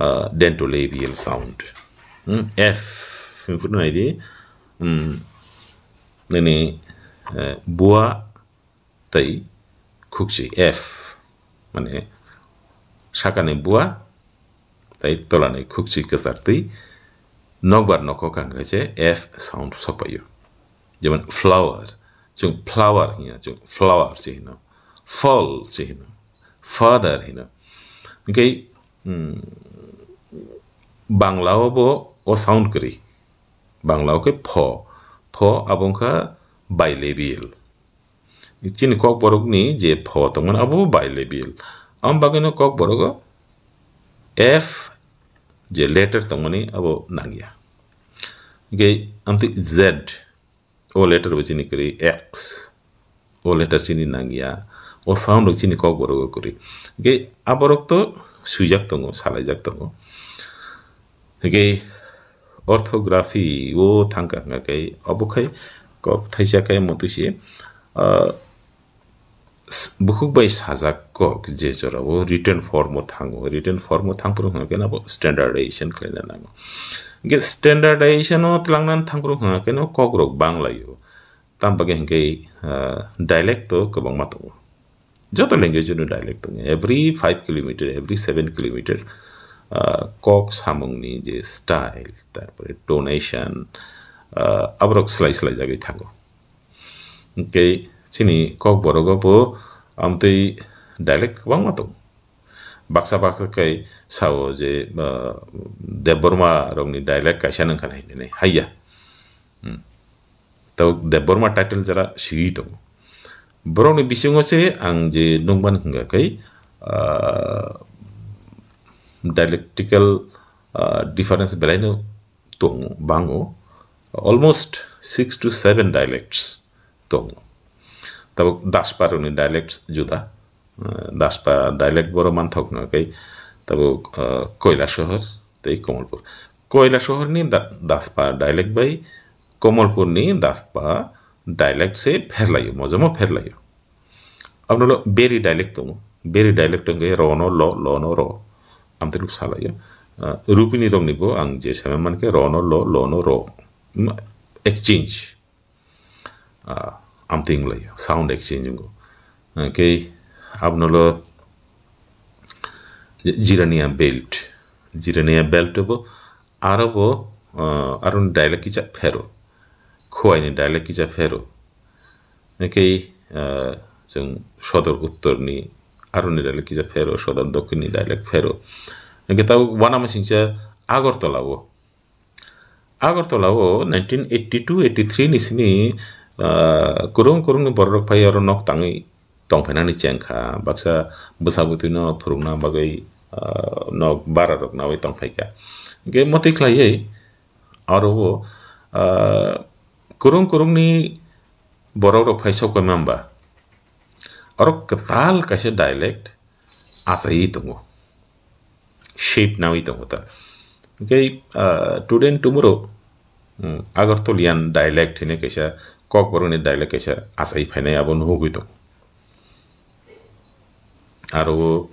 ah, dentolabial sound. Hmm, F hwnwi phano nai di. Hmm, nini, eh, bua tei khukchi F, mane sakani bua tei tolani khukchi kwchar twi nokbar nokhok hwnkha khe F sound sokpaio. Jemon flower, chwng flower hinya, chwng flower se hino, fall se hino, father hino. Hingke, mm, Bangla o bo o sound kwrwi. Bangla o khe pho, pho abo wngkha bilabial. Chini kokborokni je pho tongmani abo bilabial. Am bagwino kokborogo F je letter tongmani abo nangya. Hingke amtwi Z, o letter bo chini kwrwi, X, o letter chini nangya, o sound rok chini kokborok o kwrwi. Hingke aborok to swijak tongo, salaijak tongo. Hingke orthography o thangkha hingkha khe obo khai kok thaisa khe motwi se, ah, s-, bukhuk bai sajak kok je jora o written form o thango, written form o thangphuru hwnka khe abo standardization khlaina nango. Hingke standardization o twlangna thangphuru hwnka khe no kok rok banglaio. Tam bagwi hingke, ah, dialect to kwbangma tongo. Joto language no dialect tongo. Every five kilometer, every seven kilometer, ah, kok samungni je style, tarpore tonation, ah, aborok slai slai jagwi thango. Hingke chini kokborok o bo amtwi dialect kwbangma tongo. Baksa baksa khe sao je, ah, Debbarma rokni dialect kaisa nang kha hinwi nai, haiya. Hmm. Tei Debbarma title jara swi tongo. Borokni bisingo se ang je nukmani hwnga khe, ah, dialectical, ah, difference belaino tongo, bango. Almost six to seven dialects tongo. Tabuk Daspa rokni dialects juda. Ah, Daspa dialect boro manthok hwnga khe tabuk, ah, Koilasahar tei Komolpur. Koilasahar ni Da-, Daspa dialect bai Komolpur ni Daspa dialect se pherlaio, mojomo pherlaio. Aboni ulo Beri dialect tongo. Beri dialect wngkhe ro no lo, lo no ro. Amtwi rok salaio. Ah, Rupini rokni bo ang je sama mankhe ro no lo, lo no ro. Mm, exchange. Ah, amtwi wnglaio. Sound exchange wngo. Hwnkhe aboni ulo Jirania belt. Jirania belt bo aro bo, ah, aroni dialect kisa phero. Khowai ni dialect kisa phero. Hwnkhe, ah, chwng sodor uttor ni aroni dialect kisa phero, sodor dokhin ni dialect phero. Hwnkhe tabuk uanama singcha Agartala o. Agartala o nineteen eighty-two eighty-three ni simi, ah, kwrwng kwrwng ni borok rok phai oro nok tangwi tongphainani chengkha, baksa bwsa bwtwi no phwrwngna bagwi, ah, nok bara rok nawi tongphaikha. Hwnkhe motwi khlaiwi aro o, ah, kwrwng kwrwng ni borok rok phai sok bai mamba. Oro kwtal kaisa dialect achaiwi tongo, shape nawi tongo ta. Hwnkhe, ah, today and tomorrow, hmm, Agartalian dialect hinwi kaisa, Kokborokni dialect kaisa achai phainai abo nuhugwi tongo. Aro o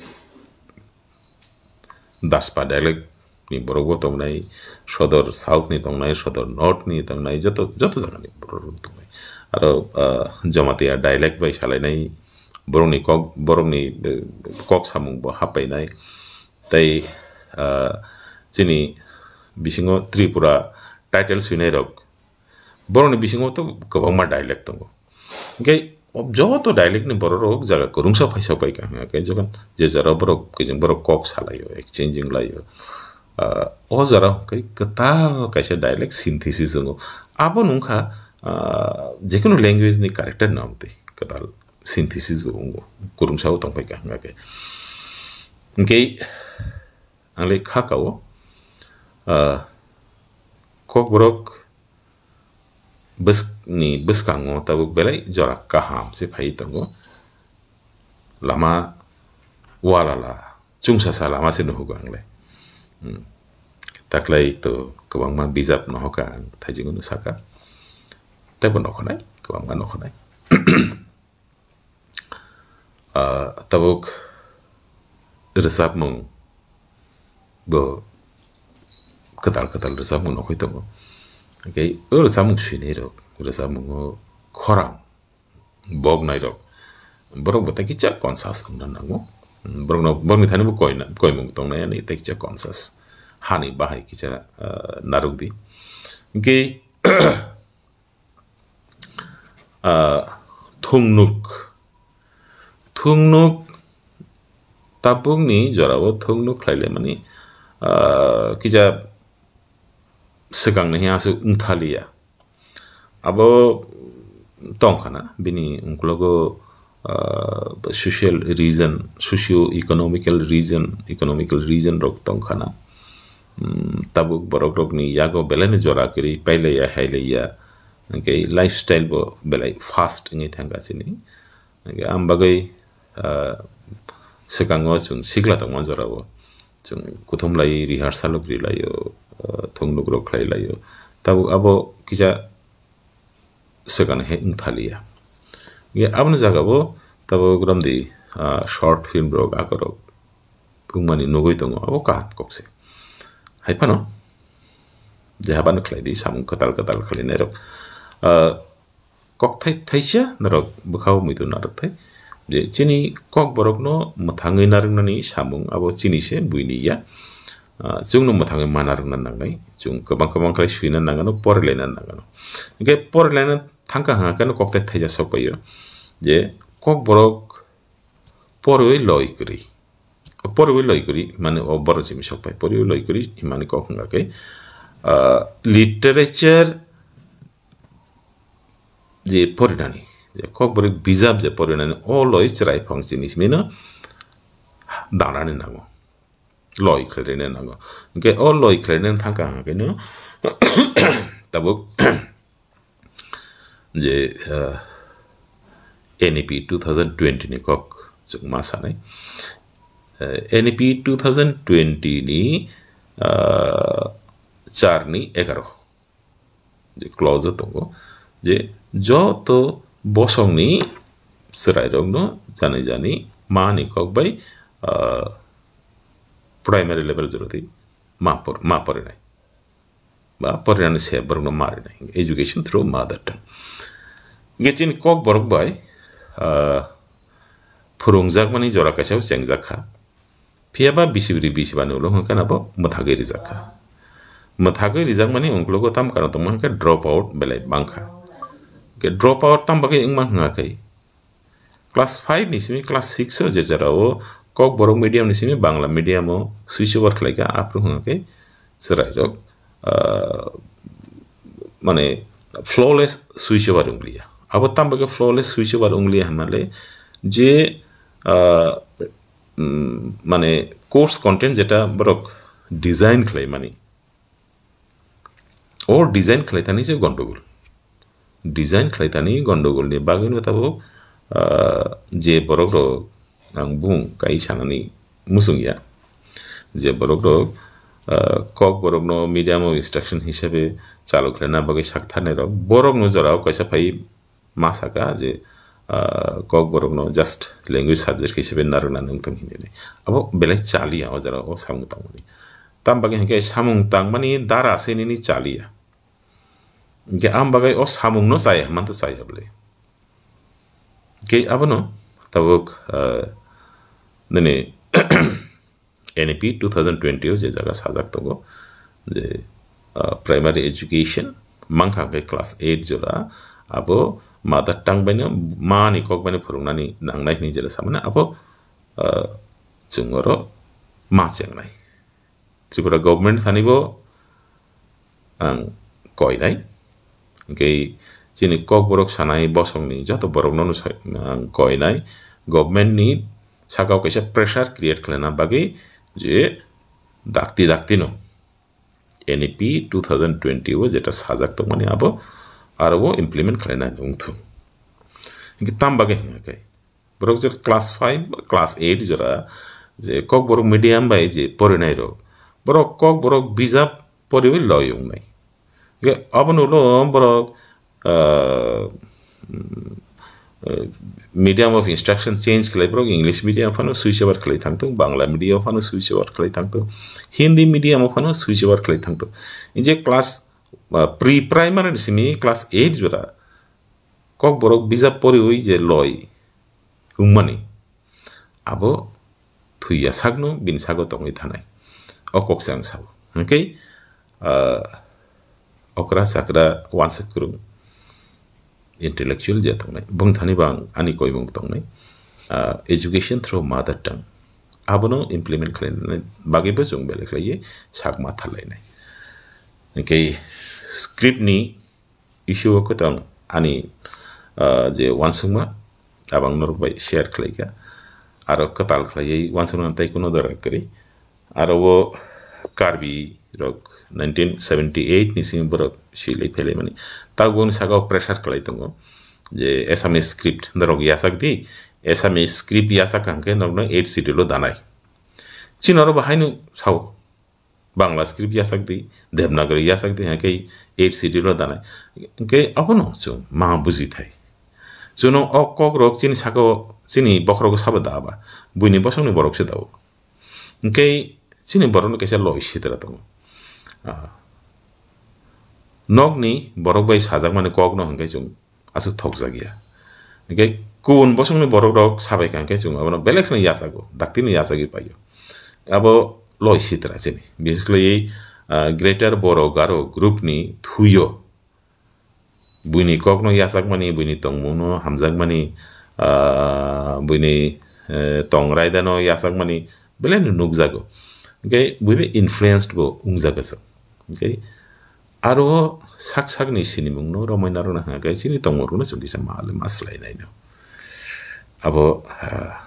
Daspa dialect ni borok bo tongnai, sodor south ni tongnai, sodor north ni tongnai, joto, joto jaga ni borok rok tongnai. Aro, ah, Jamatia dialect bai salainai borokni kok, borokni, eh, kok samung bo happainai. Tei, ah, chini bisingo Tripura title swinai rok, borokni bisingo to kwbangma dialect tongo. Hwnkhe joto dialect ni borok rok jaga kwrwngsa phaisa bai kha hwnkhe, jokon je jora borok khe borok kok salaio, exchange wnglaio. Ah, o jora hwnkhe kwtal kaisa dialect synthesis wngo. Abo wngkha, ah, jekunu language ni character no amtwi kwtal synthesis bo wngo. Kwrwngsa o tongpai kha hwnkhe. Hwnkhe ang le kha kao, ah, Kokborok bwsk-, ni bwskango tabuk belai jora kaham se phai tongo. Lama walala, chungsasa lama se nuhugo ang le. Hmm. Taklai to kwbangma bijap nohoka ang thaijigo no saka. Teibo nokhonai, kwbangma nokhonai. Ah, tabuk rwchapmung bo kwtal kwtal rwchapmung nokhui tongo. Hwnkhe o rwchapmung swinai rok, rwchapmungo khorang boknai rok, borok bo tei kisa conscious wngna nango. Borokno, borokni thani bo koina, koimung tongnai ani tei kisa conscious. Hani bahai kisa, ah, narwkdi. Hwnkhe, ah, thungnuk. Thungnuk tabukni jorao thungnuk khlailaimani, ah, kisa swkangni hiya aswk wngthaliya. Abo tongkhana, bini ungklogo, ah, social reason, socio-economical reason, economical reason rok tongkhana. tabuk borok rokni yago belai no jora kwrwi pailaiya hailaiya, hwnkhe lifestyle bo belai fast wngwi thangkha chini. Hwnkhe ang bagwi, ah, swkango chwng sikla tongma jorao chwng kuthum lai rehearsal rok ri laio, ah, thung nuk rok khlai laio. Tabuk abo kisa swkang hai wng thaliya. Hwnkhe aboni jagao tabuk romdi, ah, short film rok akorok wngmani nugwi tongo, abo kaham kok se. Hai phano je habano khlai di, samung kwtal kwtal khlainai rok. Ah, kokthai thaisa norok bwkhao muitu narwk thai je chini kokborokno mwthangwi narwknani samung abo chini se buini ya. Ah, chwngno mwthangwi ma narwkna nangnai, chwng kwbang kwbang khlai swina nangano, porilaina nangano. Hwnkhe porilaina thangkha hwnkha khe kokthai thaisa sokpaio je kokborok poriwi loi kwrwi. Poriwi loi kwrwi, mane o borok simi sokpai, poriwi loi kwrwi, himani kok hwnkha khe, ah, literature je porinani, je kokborok bijap je porinani, o loi chwrai phang chini simino danani nango, loi khlairina nango. Hwnkhe o loi khlairina thangkha hwnkhe no tabuk je, ah, N E P two thousand twenty ni kok chwng ma sanai. Eh, N E P two thousand twenty ni, ah, char ni egaro je clause o tongo je joto bosongni chwrairokno jani jani mani kok bai, ah, primary level jorodi ma por-, ma porinai. Ba porinani se borokno ma rinai, education through mother tongue. Hwnkhe chini kokborok bai, ah, phwrwngjakmani jora kaisa chengjak kha. Phiya ba bisi bwrwi bisi bani ulo hwnkhe nabo mwthagwi rijak kha. Mwthagwi rijakmani ungkulugo tam kano tongma hwnkhe drop out belai bang kha. Hwnkhe drop out tam bagwi wngma hwnkha khe, class five ni simi class six o je jora o kokborok medium ni simi Bangla medium o switch over khlai kha, aphuru hwnkha khe chwrai rok, ah, mane flawless switch over wng liya. Abo tamo khe flawless switch over wng liya hwnmale je, ah, mm, mane course content jeta borok design khlai mani, o design khlai thani se gondogol. Design khlai thani gondogol ni bagwi no tabuk, ah, je borok rok ang bung kai sanani muchung ya, je borok rok, ah, kokborok no medium of instruction hisabe chalu khlaina bagwi sak thani rok, borok no jora o kaisa phai ma saka je, ah, kokborok no just language subject hisabe narwkna nung tong hinwi. Abo belai chaliya o jora o samung tangmani. Tam bagwi hwnkhe samung tangmani dara se nini chaliya. Hwnkhe ang bagwi o samung no chaya hwnma to chaya bwle. Hwnkhe abono tabuk, ah, nini N E P two thousand twenty o je jaga sajak tongo je, ah, primary education mangkha hwnkhe class eight jora, abo mother tongue baino, mani kok baino phwrwngnani nangnai hwnwi jera samani abo, ah, chwng oro ma chengnai. Tripura government thani bo ang koinai. Hwnkhe chini kokborok sanai bosongni joto borokno no sai-, ang koinai. Government ni sakao kaisa pressure create khlaina bagwi je dakti dakti no N E P two thousand twenty o jeta sajak tongmani abo aro o implement khlaina wngthung. Hwnkhe tam bagwi hwnkhe borok je class five, class eight jora je kokborok medium bai je porinai rok, borok kokborok bijap poriwi loi wngnai. Hwnkhe abono ulo borok, ah, mm, eh, medium of instruction change khlai, borok English medium phano switch over khlai thangthung, Bangla medium phano switch over khlai thangthung, Hindi medium phano switch over khlai thangthung. Hwnkhe class, ah, pre primary ni simi class eight jora kokborok bijap poriwi je loi wngmani, abo thwi ya sakno bini sago tongwi thanai. O kok se ang sao. Hwnkhe, ah, okra chakra uansuk kwrwng intellectual je tongnai, bwng thani bo ang ani koimung tongnai, ah, education through mother tongue. Abono implement khlaina bagwi bo chwng belai khlaiwi sak ma thalainai. Hwnkhe script ni issue o kwtang ani, ah, je uansukma abang norok bai share khlaikha. Aro kwtal khlaiwi uansukna tei kuno dora kwrwi. Aro o Karbi rok nineteen seventy eight ni simi borok swilai phailai mani. Tabuk boni saka o pressure khlai tongo je Assamese script norok yachak di, Assamese script yachak kha hwnkhe norokno eighth schedule o danai. Chini oro bo haino sao, Bangla script yachak di, Devanagari yachak di, hwnkhe eighth schedule o danai. Hwnkhe abono chwng ma buji thai. Chwngno o kok rok chini saka o, chini bokhorogo sabo da ba, buini bosongni borok se da o. Hwnkhe chini borokno kaisa loi sitra tongo. Ah, nokni borok bai sajakmani kokno hwnkhe chwng aswk thokjak ya. Hwnkhe kubun bosongni borok rok sabai kha hwnkhe chwng abono belai kheno yachago, daktino yachagwi paio. Abo loi sitra chini. Bises khlaiwi, ah, Greater Boro Garo group ni thuio buini kokno yachakmani, buini tongmungno hamjakmani, ah, buini, eh, tong raidano yachakmani belai no nukjago. Hwnkhe buibo influenced bo wngjago chwng. Hwnkhe aro sak sakni sinimungno romwi narwkna hwnkhe chini tongmungno chwng kisa ma le ma swlainaino. Abo, ah,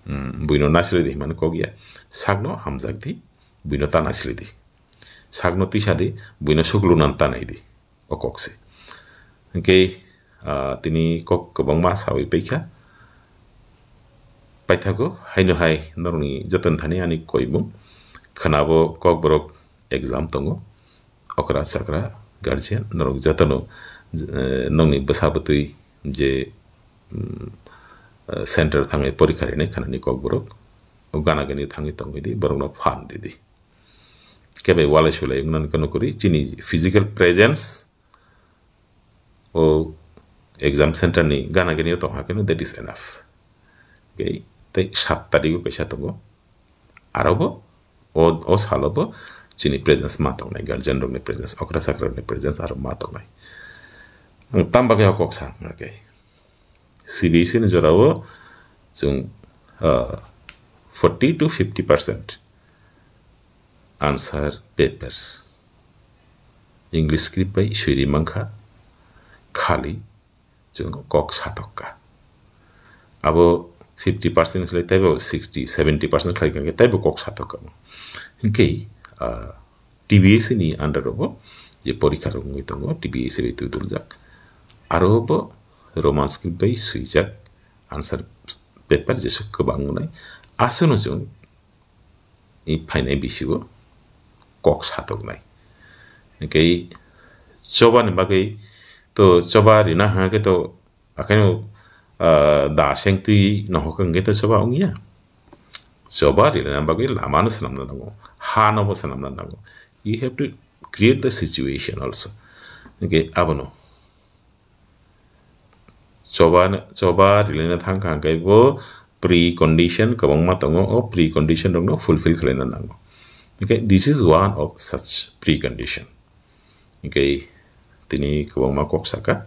mm, buino nasilidi himani kok ya. Sakno hamjakdi, buino ta nasilidi. Sakno tisadi, buino suklunan ta naidi. O kok se. Hwnkhe, ah, tini kok kwbangma sawi paikha. Paithago, haino hai norokni jotono thani ani koimung. Khwnabo kokborok exam tongo. Okra chakra guardian norok jotono, eh, nokni bwsa bwtwi je, mm, eh, center thangwi porikha rinai khanani kokborok. O gana gani thangwi tongwi di, borokno phan ridi. Kebe walai sulai wngna nukha nukuri, chini physical presence o exam center ni gana gini o tongha keno, that is enough. Okay, tei sat tarigo kaisa tongo, arobo o, o salobo chini presence ma tongnai, guardian rokni presence, okra chakra rokni presence aro ma tongnai. Ang tam bagwi o kok sa, okay. C B S E ni jorao chwng, ah, forty to fifty percent answer paper English script bai swiri mankha, khali chwng kok satokka. Abo fifty percent khlai teibo sixty, seventy percent khlai kha khe teibo kok satokka. Hinkhe, ah, T B S ni under o bo je porikha rok wngwi tongo, T B S bai twi duljak. Aro bo Roman script bai swijak answer paper jesuk kwbang wngnai. Aswkno chwng i phainai bisingo kok satoknai. Hinkhe choba ni bagwi to choba rina hwnkhe to Akheno, ah, da seng twi nohok hwnkhe to choba wngya. Choba rilana bagwi lama no swnamna nango, ha no bo swnamna nango. You have to create the situation also. Hwnkhe abono choba, choba rilana thang kha hwnkhe bo precondition kwbangma tongo, o precondition rokno fulfill khlaina nango. Hwnkhe this is one of such precondition. Hwnkhe tini kwbangma kok saka.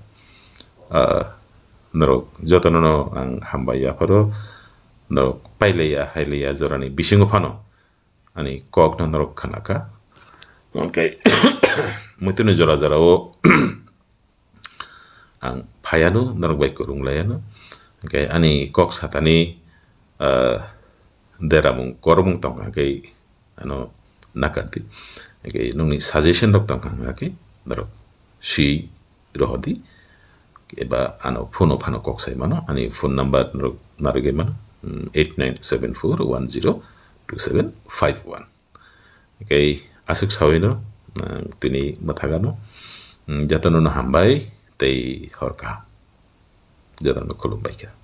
Ah, norok jotono no ang hambai yapharo, norok pailaiya, hailaiya jorani bisingo phano ani kokno norok khnakha. Hwnkhe muituni jora jorao ang phaiano, norok bai kwrwng laiano. Hwnkhe ani kok satani, ah, deramung, kormung tongkha hwnkhe ano nakardi. Hwnkhe nokni suggestion rok tongkha hwnkhe norok swi rohordi. Eba ano phone o phano kok sai mano, ani phone number norok narwgwi mano, mm, eight nine seven four one zero two seven five one. Hwnkhe aswk sawino, mm, tini mwthagano, mm, jotono no hambai tei hor kaham. Jotono khulumbai kha.